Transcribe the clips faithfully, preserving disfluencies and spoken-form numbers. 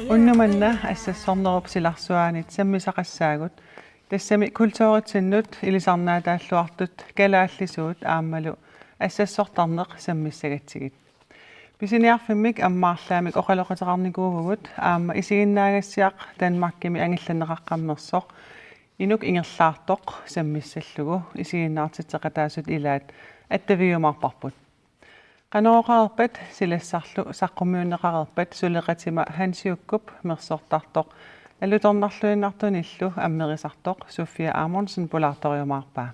Unnuk manna assassornerup silarsuaanit sammisaqassaagut. Tassami kulturitsinnut ilisarnaataalluartut kalaallisuut aammalu assassortarneq sammissagatsigit. Pisiniarfimmik ammaarlaamik oqaloqateqarnikuuvugut aamma isiginnaagassiaq Danmarkimi angillanneqaqqammersoq inuk ingerlaartoq sammissallugu isiginnaartitseqataasut ilaat attavigiumaarparput. Qanoq oqareerpat silassarlu saqqummiunneqareerpat suleqatima Hansiukkup mersortartoq alutornarluinnartunillu ammerisartoq Sofia Amundsen pulaartoriumaarpaa.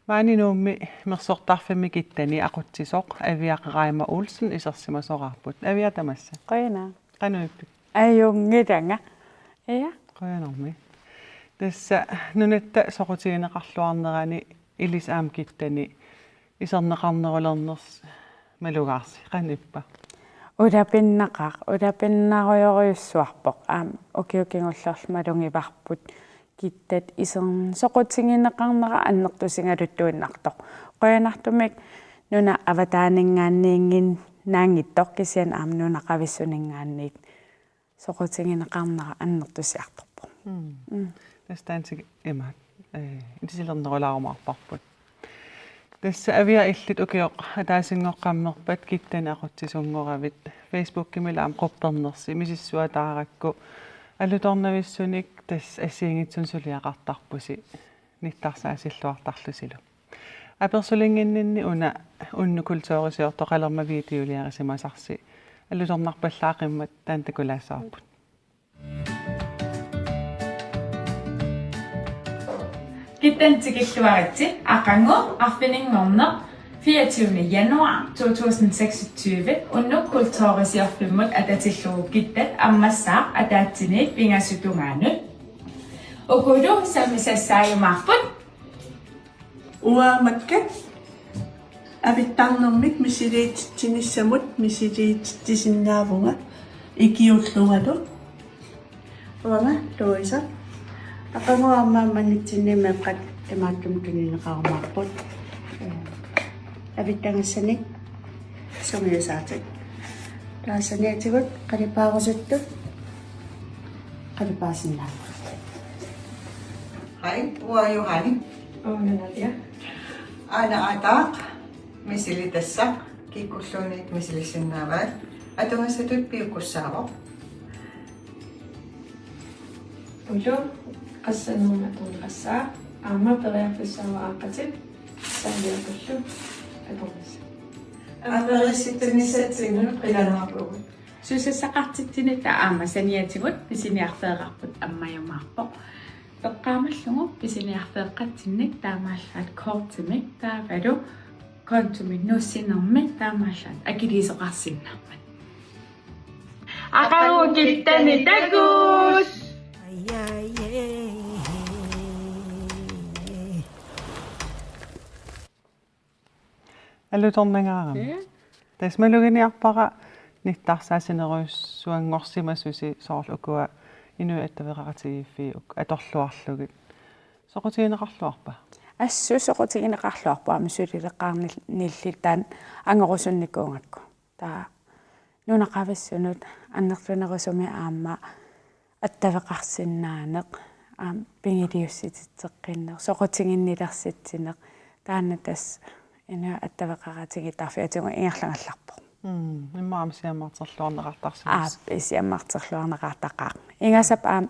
Maani Nuummi mersortarfimmi Kittani aqutsisoq Aviaq Reimer Olsen isersimasoraarput. Aviaq tamassa. Qujanaq. Qanoq ippit? Ajunngilanga. Ja. Qujanarmi. Tassa nunatta soqutigineqarluarnerani ilissi aamma Kittani iserneqarnerulernersi malugaarsi, qanoq ippa? Ulapinnaqaaq, ulapinnarujorujussuarpoq. Aamma ukioq kingullerlu malugivarput Kittat iserneq soqutigineqarnera annertusigaluttuinnartoq. Qujanartumik nunap avataaninngaanniinnginnaanngitsoq kisianni aamma nunaqavissuninngaanniit soqutigineqarnera annertusiartorpoq. Mm. Mm. Tassa taanna imaat, eh, initialernerulaarumaarparput. Tassa Aviaq, illit ukioq ataasinngoqqammerpat Kittani aqutsisunngoravit, Facebookimi aamma quppernersi misissuataarakku alutornavissunik tassa assigiinngitsunik suliaqartarpusi nittarsaasilluartarlusilu. Apersulinnginninni una unnuk kulturisiortoqalermat videoliarisimasarsi alutornarpallaaqimmat taanna takulaassavarput. Kittani tikilluaritsi, aqagu arfininngorneq fireogtyvende januar to tusind seksogtyve, unnuk kulturisiorfimmut atatillugu Kittat ammassaaq ataatsimiit pingasut tungaanut. Ukulu sammisassaajumaarput. Uanga Makka, avittarnermik misiliititsinissamut misiliititsisinnaavunga ikiullungalu. Uanga Louise. Aqagu aamma Ammanitsinni meeqqat tamaasa tunineqarumaarput. Avittagassanik sungiusaatit. Taava saniatigut qalipaarusuttut qalipaasinnaapput. Hej, uanga Johanne. Uanga Nadia. Aana aataaq misilittassaq, kikkulluunniit misilissinnaavat, atugassatut piukkussaavoq. Ulu qassanermut atorneqassaaq, aamma periarfissaavoq aaqqatit saalliakullu atornissaq. Aperissitsinissatsinnik qilanaarpugut. Susassaqartitsineq aamma saniatigut pisiniarfeerarput ammajumaarpoq. Eqqaamallugu pisiniarfeeqqatsinnik taamaallaat kortimik taavalu kontomik nuussinermik taamaallaat akiliisoqarsinnaammat. Aqagu Kittani takuss! Alutornangaarami. Ja. Tassa maluginiarpara nittarsaassinerujussuanngorsimasusi soorlu ukua inuit attaveqaqatigiiffiit uk-, atorluarlugit. Soqutigineqarluarpa? Assut soqutigineqarluarpoq aamma sulileqqaarnil-, nillit taanna angorusunnikuugakku. Taava nunaqavissunut annertunerusumik aamma attaveqarsinnaaneq, aamma pigiliussititseqqinneq, soqutiginnilersitsineq, taanna tassa inuit attaveqaqatigiittarfiatigut ingerlagallarpoq. Mm, immaqa aamma siammarterluarneqartarsimassaaq. Aap, siammarterluarneqartaqaaq. Ingasap aamma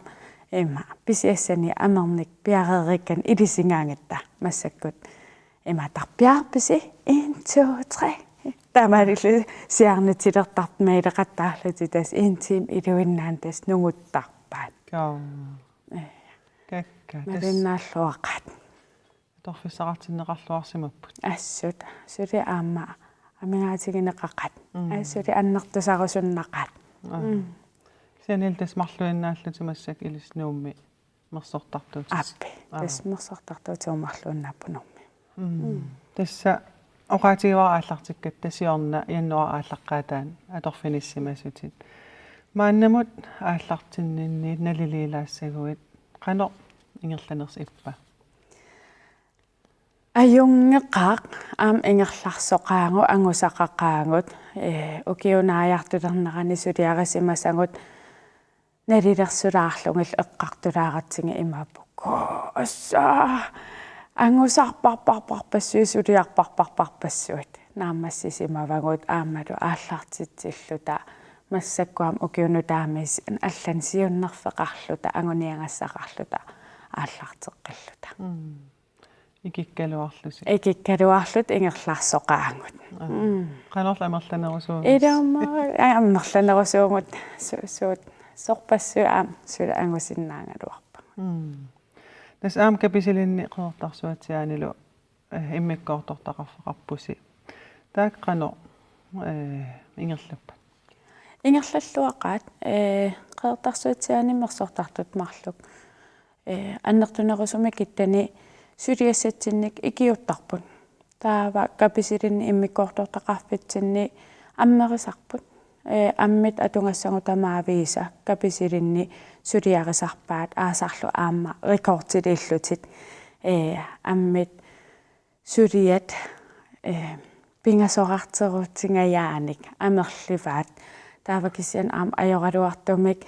immaqa pisiassani amernik piareeriikkanik ilisingaangatta massakkut. Imaattarpiarpisi? En, to, tre. Taamaalillutik siaarnatilertartut maileqattaarlutik tassa en time iluinnaani tassa nunguttarpaat. Joo. Ee. Kakkaak, tassa. Malinnaalluaqaat. Atorfissaqartinneqarluarsimapput. Assut. Suli aamma amigaatigineqaqaat. Mm. Assut annertusarusunnaqaat. Aa. Mm. Kisianni tassa marluinnaallutik massakkut ilissi Nuummi mersortartuutit. Aappi. Aa. Tassa mersortartuutigut marluinnaapput Nuummi. Mm. Mm. Tassa oqaatigivara aallartikkatta siorna januaarip aallaqqaataani atorfinissimasutit. Maannamut aallartinninni naliliilaassaguit qanoq ingerlanersi ippa? Ajunngeqaaq, aamma ingerlarsoqaagut, angusaqaqaagut, ee, ukiup naajartulernerani suliarisimasagut nalilersulaarlugit eqqartulaaratsigit imaappoq: Kuu, assaa, angusarparparparpassuit, suliarparparparpassuit. Naammassisimavagut aammalu aallartitsilluta, massakkut aamma ukiunut taamaasilluta, allanik siunnerfeqarluta, anguniagassaqarluta, aallarteqqilluta. Mm. Ikikkaluarlusi. Ikikkaluarluta ingerlarsoqaagut. Aa. Mm. Qanorlu amerlanerusuugut? Ilumut, aa, amerlanerusuugut su-, suut sorpassuit aamma suli angusinnaagaluarpagut. Mm. Tassa aamma Kapisilinni Qeqertarsuatsiaanilu, eh, immikkoortortaqarfeqarpusi. Taakku qanoq, eh, ingerlappat? Ingerlalluaqaat, eh, Qeqertarsuatsiaani mersortartut marluk, eh, annertunerusumik kittani suliassatsinnik ikiuuttarput. Taava Kapisilinni immikkoortortaqarfitsinni ammerisarput. Eh, ammit atugassagut tamaaviisa Kapisilinni suliarisarpaat, aasarlu aamma rekordiliillutik. Eh, ammit suliat, eh, pingasoqarterutsingajaannik amerlivaat. Taava kisianni aamma ajoraluartumik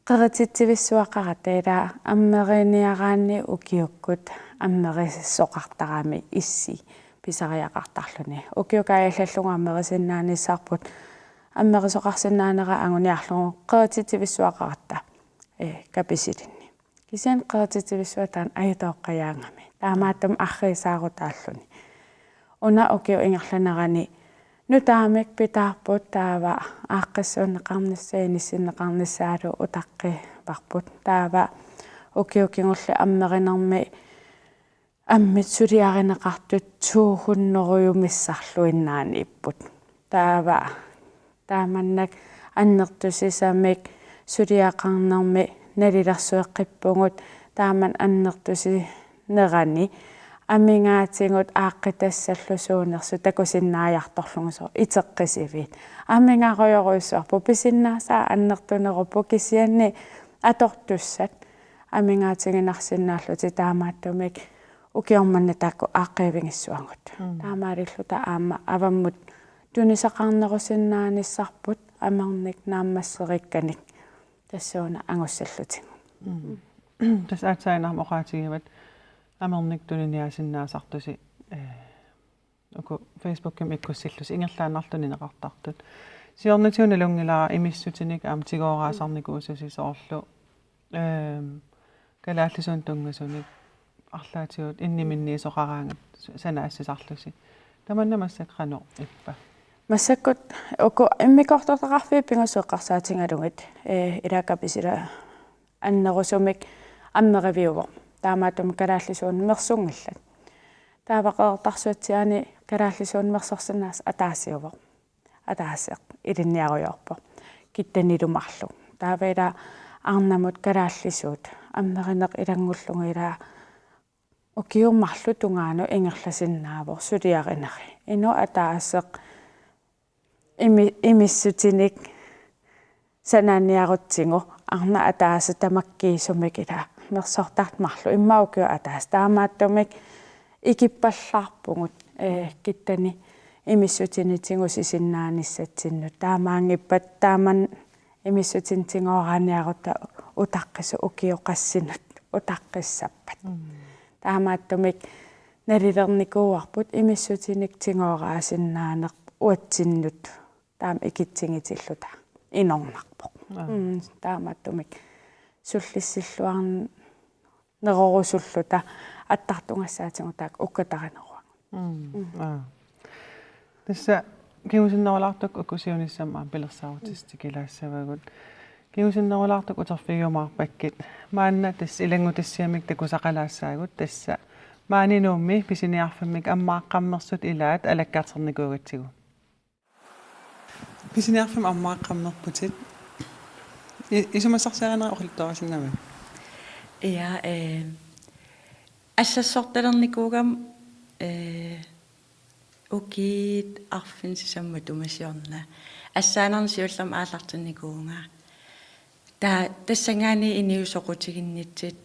qerititsivissuaqaratta, ila ammeriniaraanni ukiukkut amerisoqartarami issi pisariaqartarluni. Ukioq kaajallallugu amerisinnaanissarput, amerisoqarsinnaanera anguniarlugu qerititsivissuaqaratta, eh, Kapisilinni. Kisianni qerititsivissuaq taanna ajutooqqajaagami. Taamaattumik arriitsaarutaalluni. Una ukiup ingerlanerani nutaamik pitaarput, taava aaqqissuunneqarnissaa, inissinneqarnissaalu utaqqivarput. Taava ukiut kingulliit ammerinermi ammit suliarineqartut to hundrede missarluinnaaniipput. Taava taamannak annertusisamik suliaqarnermi nalilersueqqippugut, taamani annertusinerani amigaatigut aaqqitassallu suunersut takusinnaajartorlugit, soorlu iteqqisiviit. Amigarujorujussuarput, pisinnaasaa annertuneruppoq, kisianni atortussat amigaatiginarsinnaallutik, taamaattumik ukioq manna taakku aaqqiivigissavarput. Mm. Taamaalilluta aamma avammut tunisaqarnerusinnaanissarput amernik naammassereerikkanik tassuuna angussallutigu. Mm. Tassa aatsaannguaq oqaatigivat amernik tuniniaasinnaasartusi, eh, uku Facebookimi ikkussillusi ingerlaannarlutik tunineqartartut. Siornatigut nalunngilara imissutinik aamma tigooraasarnikuususi, soorlu, ehm, kalaallisuunik tunngasunik arlaatigut inniminniisoqaraangat sanaassisarlusi. Tamanna massakkut qanoq ippa? Massakkut uku immikkoortortaqarfiit pingasut eqqarsaatigalugit, eh, ila Kapisila annerusumik ammeriviuvoq. Taamaattumik kalaallisuunik mersunngillat. Taava Qeqertarsuatsiaani kalaallisuunik mersorsinnaasaq ataasiuvoq. Ataaseq ilinniarujoorpoq. Kittanilu marluk. Taava ila arnamut kalaallisuut ammerineq ilanngullugu ila ukiut marluk tungaanut ingerlasinnaavoq suliarineri. Inuk ataaseq imi-, imissutinik sanaaniarutsigu, arnaq ataaseq tamakkiisumik ila mersortartut marluk, immaqa ukiup ataaseq. Taamaattumik ikippallaarpugut, eh, kittani imissutinik tigusisinnaanissatsinnut. Taamaanngippat taamani imissutinik tigooraaniarutta utaqqisut ukiut qassinut utaqqissappat. Mm. Taamaattumik nalilernikuuarput imissutinik tigooraasinnaanera uatsinnut taama ikitsigitilluta inornarpoq. Aa. Mm, taamaattumik sullissilluarnerorusulluta attartugassaatigut taakku ukkatarineruagut. Mm. Mm. Aa. Tassa kingusinnerulaartukkut uku siunissami aamma pilersaarutissat tikilaassavagut. Kingusinnerulaartukkut uterfigiumaarpakkit. Maanna tassa ilanngutassiamik takusaqalaassaagut, tassa maani Nuummi pisiniarfimmik ammaaqqammersut ilaat alakkarternikuugatsigu. Pisiniarfimmik ammaaqqammerputit. I-, isumassarsiarinerit oqaluttuarisinnaavat? Ja, eh, assassortalernikuugama, eh, ukiut arfineq-sisamat matuma siorna. Assaanarneq siullermik aallartinnikuuvunga. Taa tassanngaanniit inuit soqutiginnitsit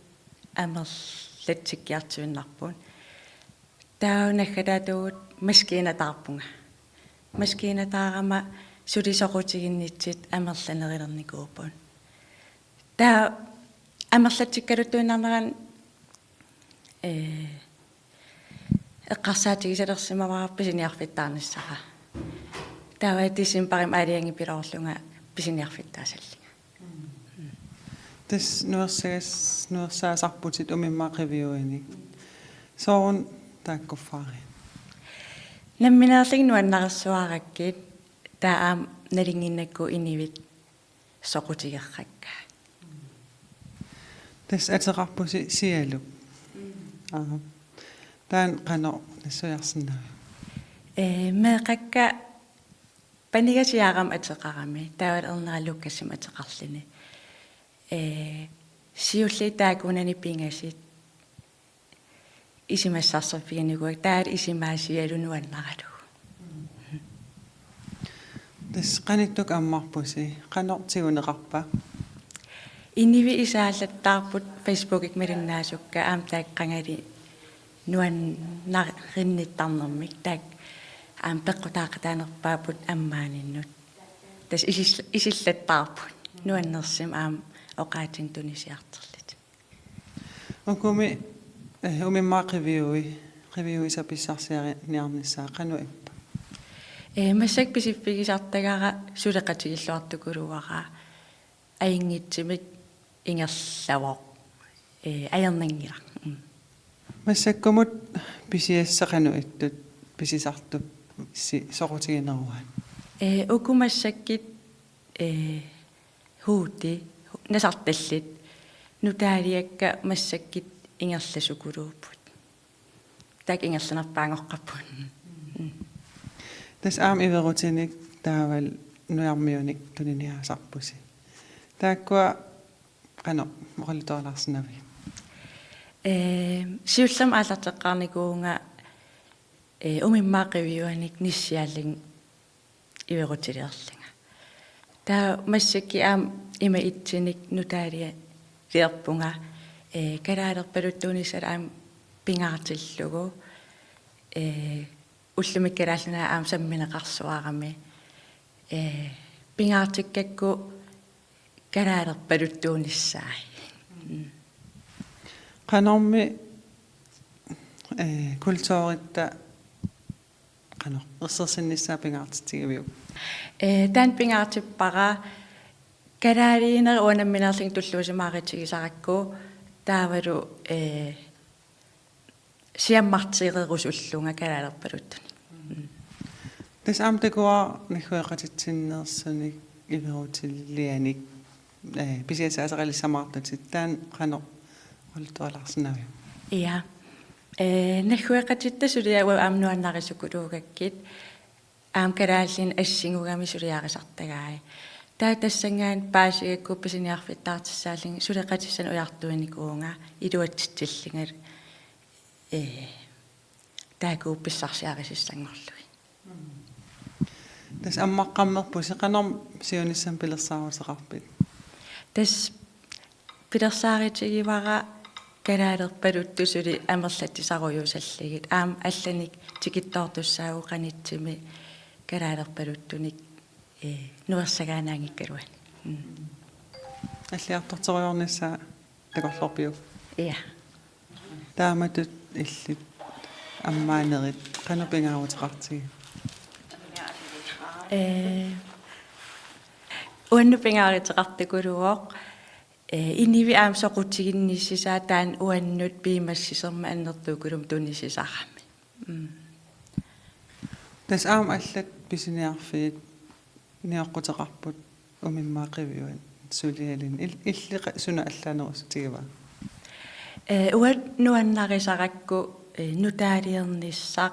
amerlatsikkiartuinnarput. Taava naggataatigut maskiinataarpunga. Maskiinataarama suli soqutiginnitsit amerlanerulernikuupput. Taava amerlatsikkaluttuinnarnerani, ee, eqqarsaatigisalersimavara pisiniarfittaarnissara. Taava decembarimi aalajangipiloorlunga pisiniarfittaasallunga. Tassa nuersagas-, nuersaasarputit umimmaat qiviuinik. Sooruna taakkuffaariit? Nammineerlunga nuannarisuarakkit, taava aamma nalunnginnakku inuit soqutigerakkaat. Tassa ateqarpusi Sialuk. Aap. Taanna qanoq nassuiarsinnaviuk? Ee, meeqqakka paniga Siarami ateqarami, taavalu ernera Lukasimik ateqarluni. Ee, siulliit taakkunani pingasut isumassarsiorfiginikuuakka, taavalu isumaasigalugu nuannaralugu. Tassa qanittukkut ammarpusi, qanoq tiguneqarpa? Inuit isaallattaarput Facebookikkut malinnaasukkaat, aamma taakku qangali nuannarinnittarnermik, taakku aamma peqqutaaqataanerpaapput ammaaninnut. Tassa isil-, isillattaarput nuannersumik aamma oqaatsinik tunisiartorlutik. Ukumi, eh, umimmaat qiviui, qiviuisa pissarsiariniarnissaa qanoq ippa? Ee, massakkut pisiffigisartagara suleqatigilluartukuluuara, ajunngitsumik ingerlavoq. Ee, ajornanngilaq. Mm. Massakkumut pisiassat qanoq ittut pisisartusi soqutigineruaat? Ee, uku massakkut, ee, huuti, nasartallit, nutaaliakka massakkut ingerlasukuluupput. Taakku ingerlanerpaanngoqqapput. Mm. Tassa aamma iverutinik taavalu nujarmiunik tuniniaasarpusi. Taakkua qanoq oqaluttualaarsinnavigit? Ee, siullermik aallarteqqaarnikuuvunga, ee, umimmaat qiviuinik nissiallin iverutilerlunga. Taava massakkut aamma ima ittunik nutaalialiorpunga, ee, kalaalerpaluttuunissaa aamma pingaartillugu, ee, ullumi Kalaallit Nunaat aamma sammineqarsuarami, ee, pingaartikkakku kalaalerpaluttuunissaat. Mm. Qanormi, ee, kulturitta qanoq ersersinnissaa pingaartitsigiviuk? Ee, taanna pingaartippara, kalaaliineri uanga nammineerlunga tulluusimaarutigisarakku, taavalu, ee, siammartererusullunga kalaalerpaluttunik. Mm. Tassa aamma takuara naggueqatitsinneersunik iverutillianik, ee, pisiassat ateqalissamaartutit, taanna qanoq oqaluttualaarsinnaviuk? Ja. Ee, naggueqatitta suliat uagut aamma nuannarisukuluugakkit, aamma kalaallinik assingugamik suliarisartagai. Taava tassanngaanniit paasigakku pisiniarfittaartussaallunga suleqatissanik ujartuinikuuvunga iluatsitsillungalu, ee, taakku pissarsiarisussanngorlugit. Tassa ammaqqammerpusi, qanormi siunissami pilersaaruteqarpit? Tassa pilersaarutigivara kalaalerpaluttut suli amerlatisarujuusallugit. Aamma allanik tikittoortussaavugut qanittumik kalaalerpaluttunik, ee, nuersagaannaanngikkaluarluni. Mm. Alliartortorujoornissaa takorloorpiuk? Ja. Taamatut illit ammaanerit qanoq pingaaruteqartigit? Ee, uannut pingaaruteqartukuluuvoq, ee, inuit aamma soqutiginnissisaat taanna uannut piumassusermik annertuukulummik tunisisarami. Mm. Tassa aamma allat pisiniarfiit nioqquteqarput umimmaat qiviuit sulialinnik. Il-, illit qa-, suna allaanerussutigivaa? Ee, uanga nuannarisarakku, ee, nutaaliornissaq,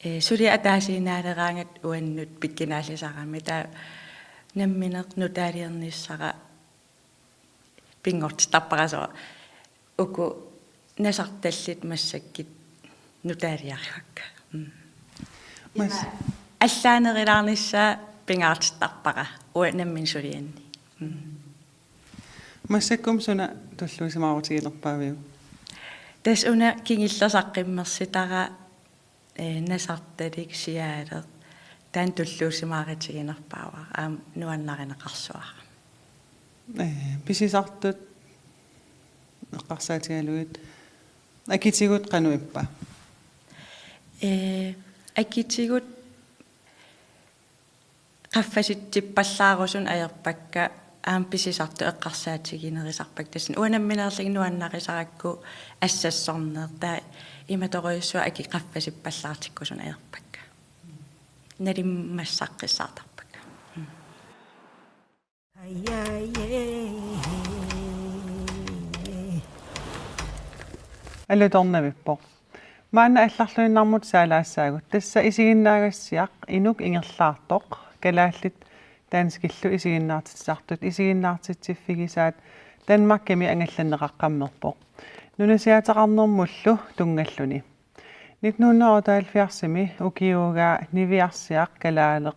ee, suli ataasiinnaaleraangat uannut pikkunaallisarami. Taava nammineq nutaaliornissara pinngortittarpara, soorlu uku nasartallit massakkut nutaaliarivakka. Mm. Mas- Ima allaanerulaarnissaa pingaartittarpara uanga nammineq sulianni. Mm. Massakkut suna tulluusimaarutiginerpaaviuk? Tassa una kingulleq saqqummersitara, eh, nasartalik siaaleq, taanna tulluusimaarutiginerpaavara, aamma nuannarineqarsuara. Eh, pisisartut eqqarsaatigalugit akitigut qanoq ippa? Eh, akitigut qaffasitsippallaarusunut ajorpakka, aamma pisisartut eqqarsaatiginerusarpakka. Tassa uanga nammineerlunga nuannarisarakku assassorneq, taava imatorujussuaq akit qaffasippallaartikkusunut ajorpakka. Nalimmassaqqissaartarpakka. Mm. Alutornavippoq. Maanna allarluinnarmut saalaassaagut. Tassa isiginnaagassiaq inuk ingerlaartoq, kalaallit danskillu isiginnaartitsisartut isiginnaartitsiffigisaat Danmarkimi angallanneqaqqammerpoq, nunasiaateqarnermullu tunngalluni. Nitten hundrede og otteoghalvfjerdsimi ukiugaa niviarsiaq kalaaleq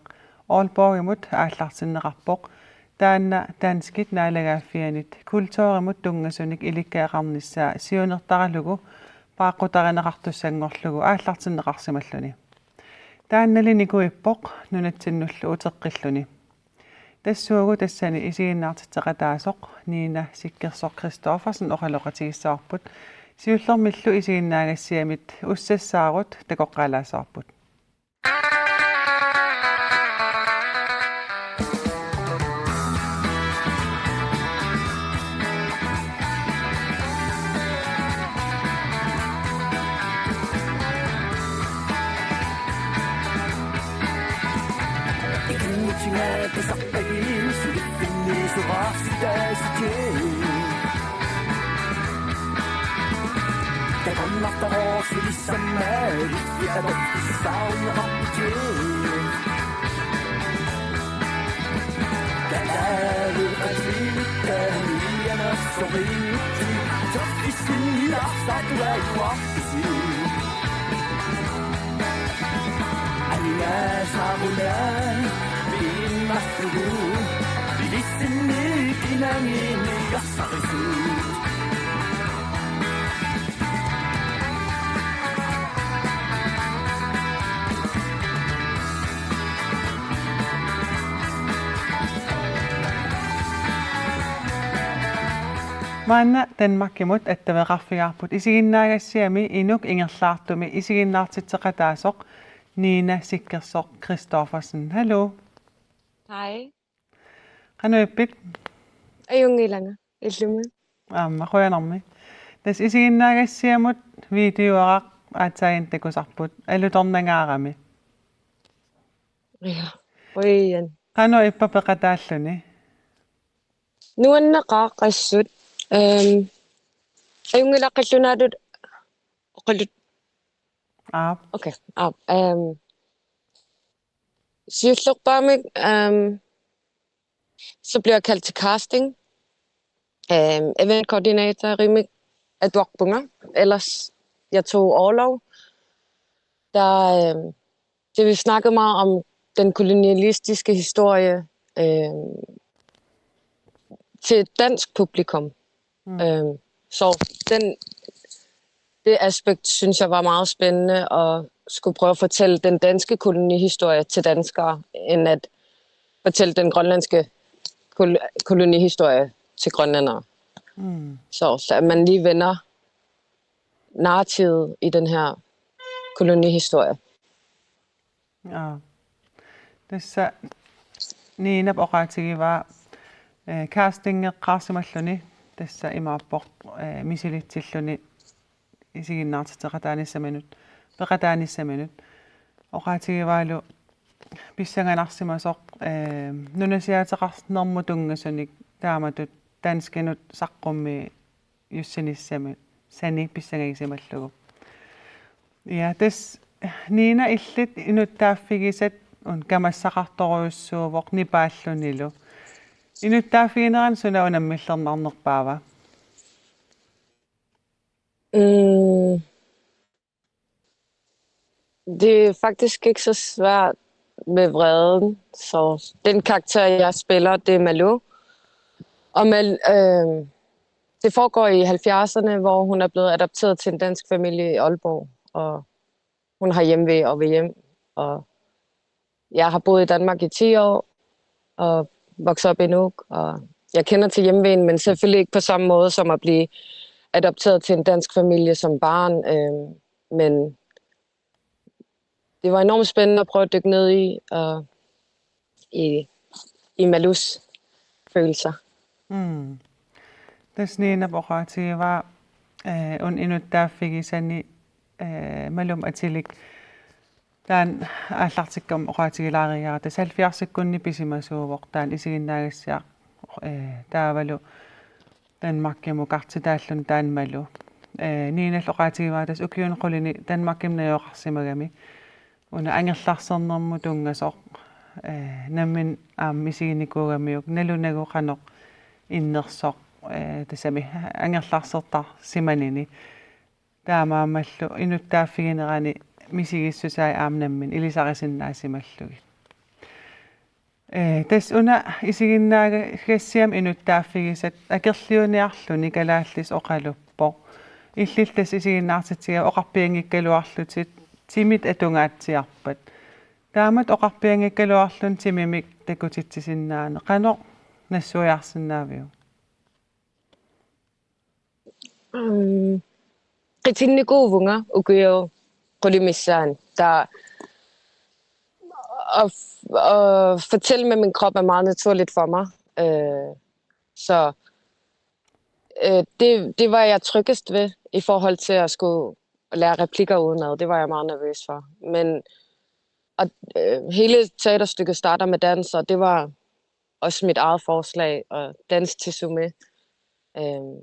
Aalborgimut aallartinneqarpoq, taanna danskit naalagaaffianit kulturimut tunngasunik ilikkagaqarnissaa siunertaralugu paaqqutarineqartussanngorlugu aallartinneqarsimalluni. Taannali nikuippoq nunatsinnullu uteqqilluni. Tassuugu tassani isiginnaartitseqataasoq Nina Sikkersoq Christoffersen oqaloqatigissavarput, siullermillu isiginnaagassiamit ussassaarut takoqqaalaassavarput. Maanna Danmarkimut attaveqarfigaarput isiginnaagassiami inuk ingerlaartumi isiginnaartitseqataasoq Nina Sikkersoq Christoffersen. Hallo. Hej. Qanoq ippit? Ajunngilanga, illimmi. Aamma, qujanarmi. Tassa isiginnaagassiamut videoaraq aatsaannguaq takusarput, alutornangaarami. Ja, qujan. Qanoq ippa peqataalluni? Nuanneqaaq assut. Ehm, ajunngilaqqillunaalu oqalut. Aap. Okay, aap. Ehm, siullerpaamik, ehm, så bliver jeg kaldt til casting. Ehm, eventkoordinatorimik atuarpunga. Ellers, jeg tog orlov. Der, ehm, det vi snakkede meget om den kolonialistiske historie, ehm, til et dansk publikum. Mm. Øhm, så den, det aspekt synes jeg var meget spændende, at skulle prøve at fortælle den danske kolonihistorie til danskere, end at fortælle den grønlandske kol-, kolonihistorie til grønlændere. Mm. Så, så at man lige vender narrativet i den her kolonihistorie. Aa. Tassa Ninap oqaatigivaa, eh, castingeqqaarsimalluni, tassa imaappoq, eh, misilitsilluni isiginnaartitseqataanissaminut, peqataanissaminut. Oqaatigivaalu pissanganarsimasoq, eh, nunasiaateqarnermut tunngasunik taamatut danskinut saqqummiussinissami sani pissangagisimallugu. Ja, tassa Nina, illit inuttaaffigisat una kamassaqartorujussuuvoq nipaallunilu. Inuttaaffiginerani suna unammillernarnerpaava? Mm. Det er faktisk ikke så svært med vreden. Så den karakter, jeg spiller, det er Malou. Og med, øh, det foregår i halvfjerdserne, hvor hun er blevet adopteret til en dansk familie i Aalborg, og hun har hjemve og vil hjem. Og jeg har boet i Danmark i ti år, og vokset op i Nuuk, og jeg kender til hjemven, men selvfølgelig ikke på samme måde som at blive adopteret til en dansk familie som barn. Øh, men det var enormt spændende at prøve at dykke ned i, og i, i Malous følelser. Mm. Tassa Ninap oqaatigivaa, eh, una inuttaaffigisani, eh, Malumut atilik taanna aallartikkamik oqaatigilaarigaara, tassa halvfjerdsikkunni pisimasuuvoq taanna isiginnaagassiaq, eh, taavalu Danmarkimukartitaalluni taanna Malou. Eh, Ninallu oqaatigivaa tassa ukiuni qulini Danmarkimut najugaqarsimagami. Una angerlarsernermut tunngasoq, eh, nammineq aamma misiginikuugamiuk, nalunagu qanoq innersoq, eh, tassami angerlarsertarsimanini. Taamaammallu inuttaaffiginerani misigissusai aamma nammineq ilisarisinnaassimallugit. Eh, tassa una isiginnaagassiami inuttaaffigisat akerliuniarluni kalaallisut oqaluppoq. Illillu tassa isiginnaartitsigaat oqarpianngikkaluarlutit timit atungaatsiarpat. Taamatut oqarpianngikkaluarluni timimik takutitsisinnaaneq qanoq nassuiarsinnaaviuk? Mm, qitinnikuuvunga ukiut qulit missaanni. Taava at, at fortælle med min krop er meget naturligt for mig. Øh, så øh, det, det var jeg tryggest ved i forhold til at skulle lære replikker udenad. Det var jeg meget nervøs for. Men og, øh, hele teaterstykket starter med dans, og det var også mit eget forslag at danse til Sumé. Øhm,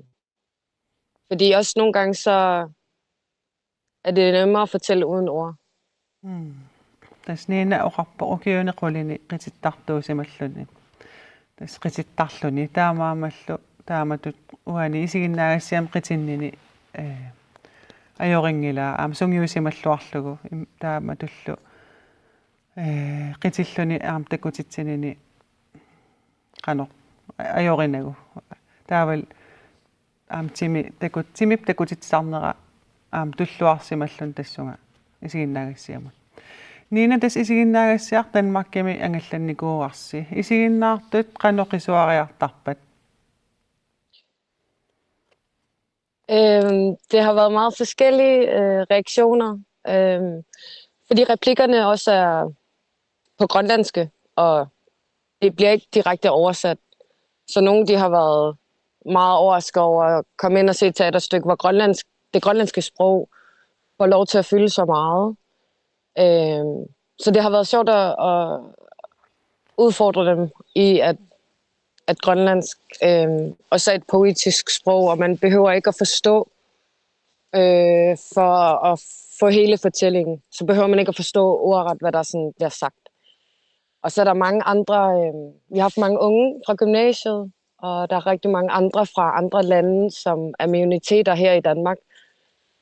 fordi også nogle gange så er det nemmere at fortælle uden ord. Mm. Tassa Nina oqarpoq ukiuni qulini qitittartuusimalluni. Tassa qitittarluni taamaammallu taamatut uani isiginnaagassiami qitinnini, eh, ajorinngilaa aamma sungiusimalluarlugu im-, taamatullu, eh, qitilluni aamma takutitsinini qanoq ajorinagu. Taavalu aamma timi takut-, timip takutitsisarnera aamma tulluarsimalluni tassunga isiginnaagassiamut. Nina, tassa isiginnaagassiaq Danmarkimi angallannikuuarsi. Isiginnaartut qanoq qisuariartarpat? Øhm, det har været meget forskellige øh, reaktioner, øhm, fordi replikkerne også er på grønlandske, og det bliver ikke direkte oversat. Så nogle, de har været meget overrasket over at komme ind og se et teaterstykke, hvor grønlandsk, det grønlandske sprog får lov til at fylde så meget. Øhm, så det har været sjovt at, at udfordre dem i, at, at grønlandsk øhm, også er et poetisk sprog, og man behøver ikke at forstå øh, for at få hele fortællingen. Så behøver man ikke at forstå ordret, hvad der sådan bliver sagt. Og så er der mange andre, øh, vi har haft mange unge fra gymnasiet, og der er rigtig mange andre fra andre lande, som er minoriteter her i Danmark,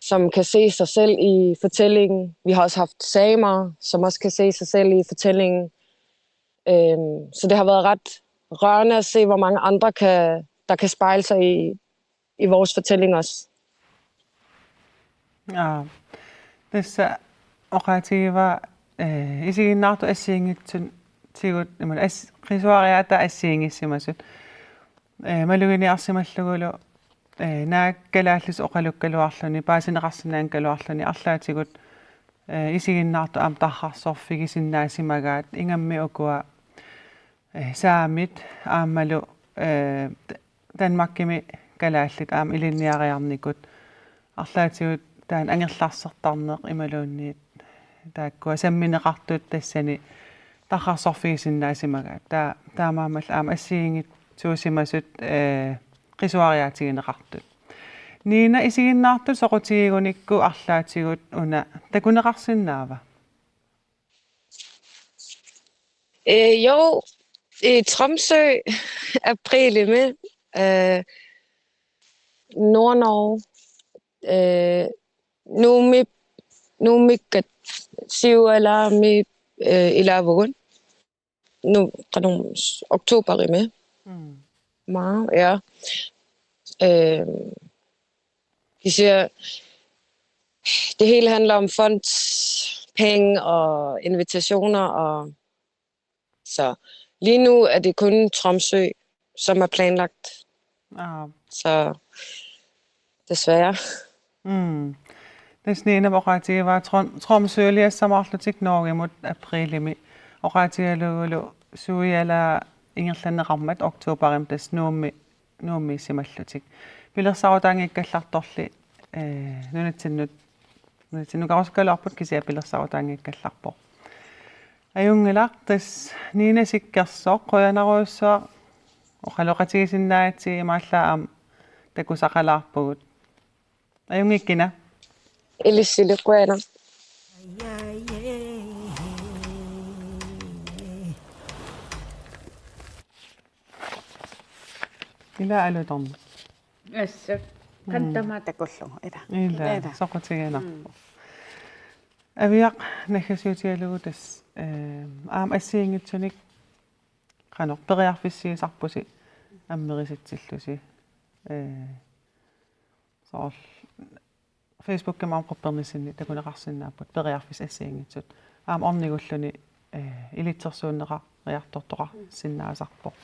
som kan se sig selv i fortællingen. Vi har også haft samer, som også kan se sig selv i fortællingen. Øhm, så det har været ret rørende at se, hvor mange andre, kan, der kan spejle sig i, i vores fortælling også. Aa. Tassa oqaatigivaa, eh, isiginnaartut assigiinngitsutigut, imaluunniit as-, qisuariaataat assigiinngissimasut. Eh, maluginiarsimallugulu, eh, naak kalaallisut oqalukkaluarluni, paasineqarsinnaanngikkaluarluni, arlaatigut, eh, isiginnaartut aamma tarrarsorfigisinnaasimasaat, ingammik ukua, eh, saamit aammalu, eh, Danmarkimi kalaallit aamma ilinniariarnikut arlaatigut taanna angerlarsertarneq imaluunniit taakkua sammineqartut tassani tarrarsorfigisinnaasimagaat. Taa-, taamaammallu aamma assigiinngitsuusimasut, eh, qisuariaatigineqartut. Nina, isiginnaartut soqutigigunikku arlaatigut una takuneqarsinnaava? Øh, jo, i Tromsø, april i maj, øh, Nord-Norge, øh, Nuummi, Nuummiikkatsiualaarmi, øh, ilaavugut. Nu, qanoq, oktober i maj. Mm. Meget, ja. Øh, de siger, det hele handler om fondspenge og invitationer, og så lige nu er det kun Tromsø, som er planlagt. Aa. Så desværre. Mm. Tassa Ninap oqaatigivaa Trom-, Tromsøliassamaarlutik Norgemut aprilimi. Oqaatigalugulu suiala ingerlanneqarmat oktobarimi tassa Nuummi, Nuummiissimallutik. Pilersaarutaanngikkallartorli, eh, nunatsinnut, nunatsinnut nukarusukkaluarput kisianni pilersaarutaanngikkallarpoq. Ajunngilaq tassa Nina Sikkersoq, qujanarujussuaq oqaloqatigisinnaagatsigit, imaallaat aamma takusaqalaarpugut. Ajunngikkina. Ilissi qujanaq. Ila alutorn. Assut. Qanoq tamaat takullugu, ila. Ila, Ila. Soqutiginarpoq. Aviaq naggasiutigalugu tassa, eh, aamma assigiinngitsunik qanoq periarfissiisarpusi ammerisatsillusi. Eh, soorlu Facebookimi aamma quppernissinni takuneqarsinnaapput periarfissat assigiinngitsut. Aamma ornigulluni, eh, ilitsersuunneqariartortoqarsinnaasarpoq.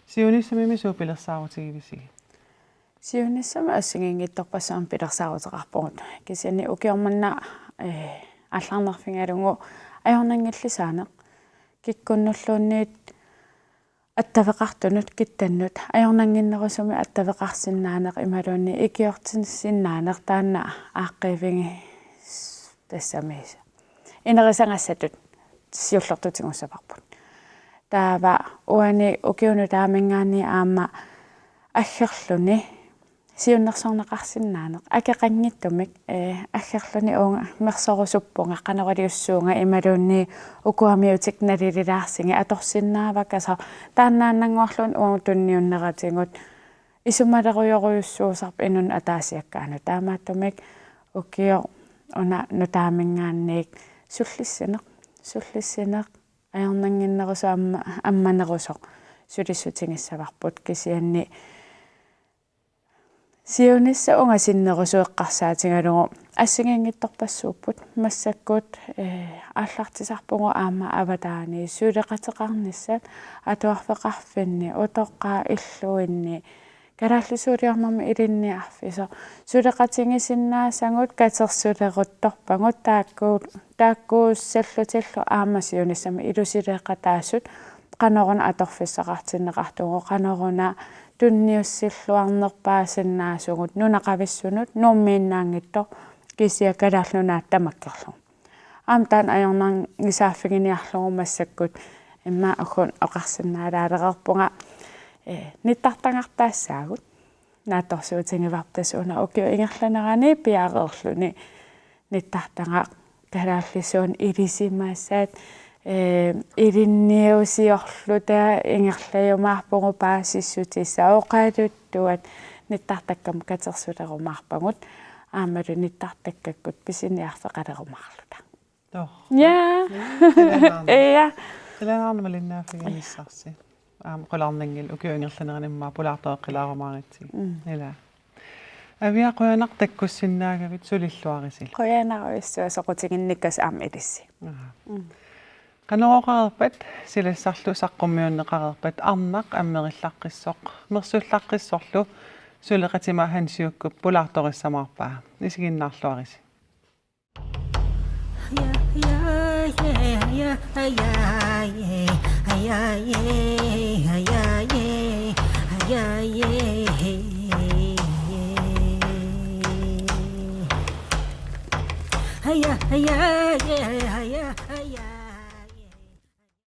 Siunissamimi suut pilersaarutigivisiuk? Siunissami assigiinngitsorpassuarnik pilersaaruteqarpugut. Kisianni ukioq manna, eh, aallarnerfigalugu ajornanngillisaaneq. Kikkunnulluunniit attaveqartunut kittannut ajornannginnerusumik attaveqarsinnaaneq imaluunniit ikiortissinnaaneq taanna aaqqiivigis-, tassami inerisagassatut siullertut tigussavarput. Taava uani ukiuni taamiingaanniit aamma aggerluni siunnersorneqarsinnaaneq akeqanngitsumik, eh, aggerluni uunga mersorusuppunga qanoriliussuunga imaluunniit ukuamiutik nalililaarsigit atorsinnaavakka, soorlu taannaannannguarluunniit uagut tunniunneratigut isumalerujorujussuu-, -sarput inunnut ataasiakkaanut, taamaattumik ukioq una nutaamiingaanniit sullissineq, sullissineq ajornannginnerusoq amma-, ammanerusoq sulissutigissavarput, kisianni siunissaq ungasinnerusoq eqqarsaatigalugu assigiinngitsorpassuupput massakkut, eh, aallartisarpugut aamma avataani suleqateqarnissat atuarfeqarfinni, utoqqaat illuinni, kalaallisuuliornermi ilinniarfisoq suleqatigisinnaasagut katersuleruttorpagut taakku-, taakkuussallutillu aamma siunissami ilusileqataasut qanoruna atorfissaqartinneqartugut, qanoruna tunniussilluarnerpaasinnaasugut nunaqavissunut, Nuummiinnaanngitsoq kisianni Kalaallit Nunaat tamakkerlugu. Aamma taanna ajornanngisaaffigineqarlugu massakkut immaqa uku oqarsinnaalaalereerpunga, eh, nittartagartaassaagut. Naatsorsuutigivarput tassa una ukiup ingerlanerani piareerluni nittartagaq kalaallisuunut ilisimasat, eh, ilinniusiorluta ingerlajumaarpugut paasissutissat oqaluttuat nittartakkamut katersulerumaarpagut aammalu nittartakkakkut pisiniarfeqalerumaarluta. Too. Ja. Ilanaarnaq. Ja. Ilanaarnaq malinnaaffiginissarsi. Aamma qularnanngilaq ukiup ingerlanerani immaqa pulaartoreqqilaarumaarutsigit. Mm. Ila. Aviaq, qujanaq takkussinnaagavit, sulilluaritsi. Qujanarujussuaq soqutiginnikkasi aamma ilissi. Aha. Mm. Qanorooqareerpat, silassarlu saqqummiunneqareerpat, arnaq ammerillaqqissoq, mersullaqqissorlu suleqatima Hans Juukkup pulaartorissamaarpaa. Isiginnaarluaritsi.